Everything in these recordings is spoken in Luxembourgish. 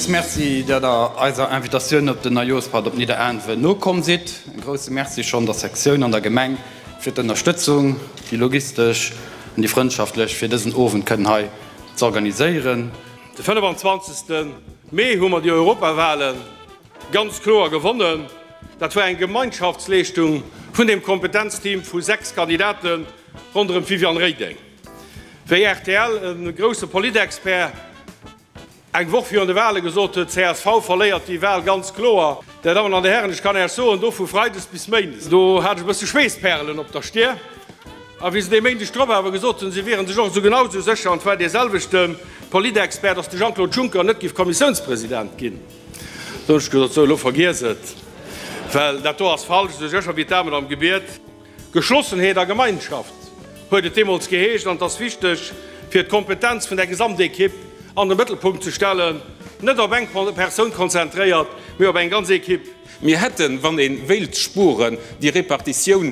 Villmools Merci, dat der eiser Invitatioun op den Neijooschpatt op Nidderaanwen nokomm sidd. E grousse Merci schonn der Sektioun an der Gemeng fir d'Ënnerstëtzung, déi logistesch an déi frëndschaftlech, fir dësen Owend kënnen hei z'organiséieren. De 25. Mee hu mer déi Europawale ganz kloer gewonnen. Dat war eng Gemeinschaftsleeschtung vun dem Kompetenzteam vu 6 Kandidate ronderëm d'Viviane Reding. Wéi rtl e grousse Politexpert eng Woch virun de Wale gesot huet, csv verléiert déi Wal ganz kloer. Dir Dammen an Dir Hären, ech kann Äech soen, do vu Freides bis Méindes, do hat ech e bësse Schweesspärelen op der Stier. A wéi se dee Méindeg drop awer gesot hunn, si wiere sech och esou genau esou sécher, an et war dee selwechte Politexpert, datt de Jean-Claude Juncker net géif Kommissiounspresident ginn, do hunn ech gesot, sou, elo vergiess et, well dat do ass falsch, esou sécher wéi d'Amen am Gebiet. Geschlossenheet a Gemeinschaft huet et deemools geheescht an et ass wichteg, fir d'Kompetenz vun der Gesamtekipp an de Mëttelpunkt ze stellen, net op eng Persoun konzentréiert, mee op eng ganz Ekipp. Mir hätten, wann ee wéilt spueren, déi Repartitioun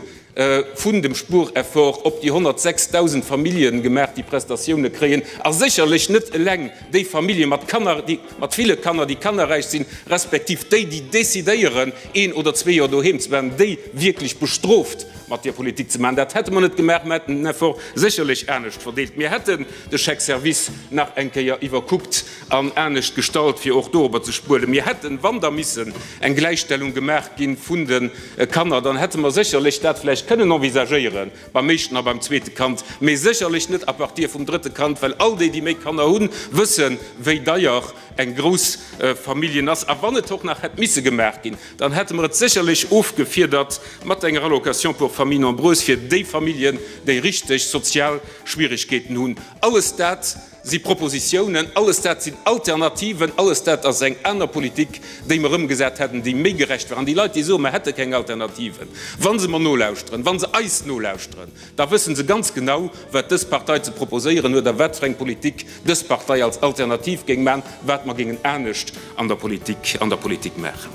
vun dem Spuereffort op déi 106.000 Famillje gemaach, déi Prestatioune kréien, a sécherlech net eleng déi Famillje mat Kanner, déi mat ville Kanner, déi kannerräich sinn, respektiv déi, déi decidéieren, een oder zwee Joer doheem ze bleiwen, déi wierklech bestrooft mat där Politik ze maachen. Dat hätte mer net gemaach. Mer hätten den Effort sécherlech anescht verdeelt. Mir hätten de Chèque-service nach eng Kéier iwwerkuckt an anescht gestalt, fir och dorobber ze spuelen. Mir hätten, wann da missen eng Gläichstellung gemaach gi vun de Kanner, dann hätte mer sécherlech dat vläicht kënnen envisagéieren beim éischten a beim zweete Kand, mee sécherlech net à partir vum drëtte Kand, well all déi, déi méi Kanner hunn, wëssen, wéi deier eng grouss Familljen ass. A wann et och nach hätt misse gemaach ginn, dann hätte mer et sécherlech ofgefiedert mat enger Allocation pour familles nombreuses fir déi Familljen, déi richteg sozial Schwierigkeeten hunn. Alles dat si Propositiounen, alles dat sinn Alternativen, alles dat ass eng aner Politik, déi mer ëmgesat hätten, déi méi gerecht war. An déi Leit, déi soen, mer hätte keng Alternativen, wa se mer nolauschteren, wa se eis nolauschteren, da wësse se ganz genau, wat dës Partei ze proposéieren huet a wat fir eng Politik dës Partei als Alternativ géing maachen, wat mer géingen anescht an der Politik, an der Politik maachen.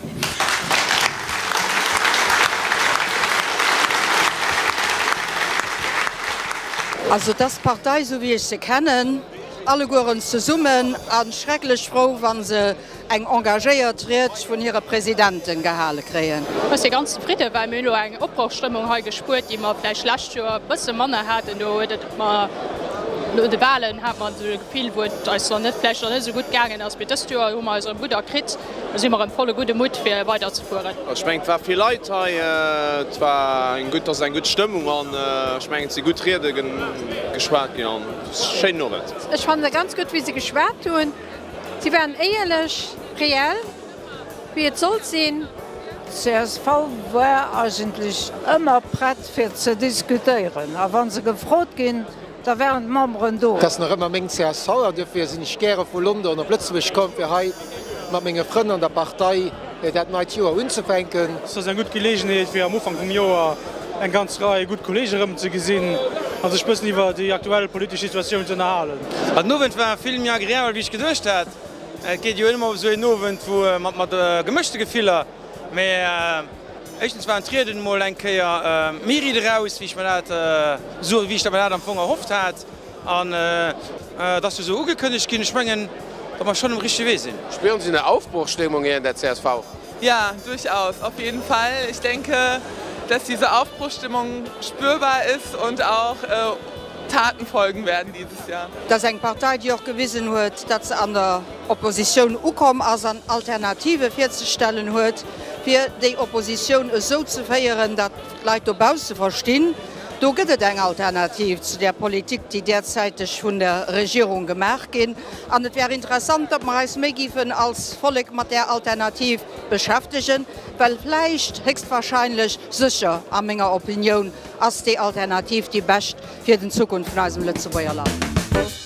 Also et ass d'Partei esou wéi ech se kennen, allegueren zesummen a schrecklech frou wa se eng engagéiert Ried vun hire Presidenten gehale kréien. Ech si ganz zefridden, well mir hu lo eng Opbrochstëmmung hei gespuert, déi mer vläicht d'lescht Joer e bësse manner haten. Do huet et mer no de Wahlen hat mer esou e Gefill, wou et eis nach net, vläicht nach net esou gutt gaangen ass. Mee dëst Joer hu mer eis erëm gutt erkritt a si mer erëm volle gudde Mutt fir weider ze fueren. Ech mengen et war vill Leit hei, et war eng gutt, ass eng gutt Stëmmung an ech mengen et si gutt Riede geschwat ginn an schéinen Owend. Ech fannen ganz gutt wéi se geschwat hunn. Si waren éierlech, reell, wéi et sollt sinn. Csv war eigentlech ëmmer prett fir ze diskutéieren a wa se gefrot ginn, da waren d'Memberen do. Et ass nach ëmmer meng csv an duerfir sinn ech gäre vu London op Lëtzebuerg komm fir hei mat menge Frënn an der Partei dat neit Joer unzefänken. Et ass eng gutt Geleegenheet fir am Ufank vum Joer eng ganz Rei gutt Kollege rëm ze gesinn a sech bëssen iwwer déi aktuell politesch Situatioun ze ënnerhalen. Den Owend war vill méi agreabel wéi ech geduecht hat. Et geet jo ëmmer op esou een Owend wou mat mat gemëschte Gefiller, mee éischtens waren d'Rieden emol eng Kéier méi riit eraus wéi ech mer dat esou wéi ech mer dat am Fong erhofft hat. An et ass jo esou ugekënnegt ginn. Ech mengen, datt mer schonn um richtege Wee sinn. Spüren Sie eine Aufbruchstimmung hier in der CSV? Ja, durchaus, auf jeden Fall. Ich denke, dass diese Aufbruchstimmung spürbar ist und auch Taten folgen werden dieses Jahr. Et ass eng Partei, déi och gewisen huet, datt se an der Oppositioun ukomm ass an Alternative virzestellen huet, fir déi Oppositioun esou ze féieren, datt d'Leit dobausse verstinn, do gëtt et eng Alternativ zu där Politik, déi derzäiteg vun der Regierung gemaach ginn. An et wär interessant, datt mer eis méi géifen als Vollek mat där Alternativ beschäftegen, well vläicht, héchstwahrscheinlech, sécher a menger Opinioun, ass déi Alternativ déi bescht fir den Zukunft vun eisem Lëtzebuerger Land.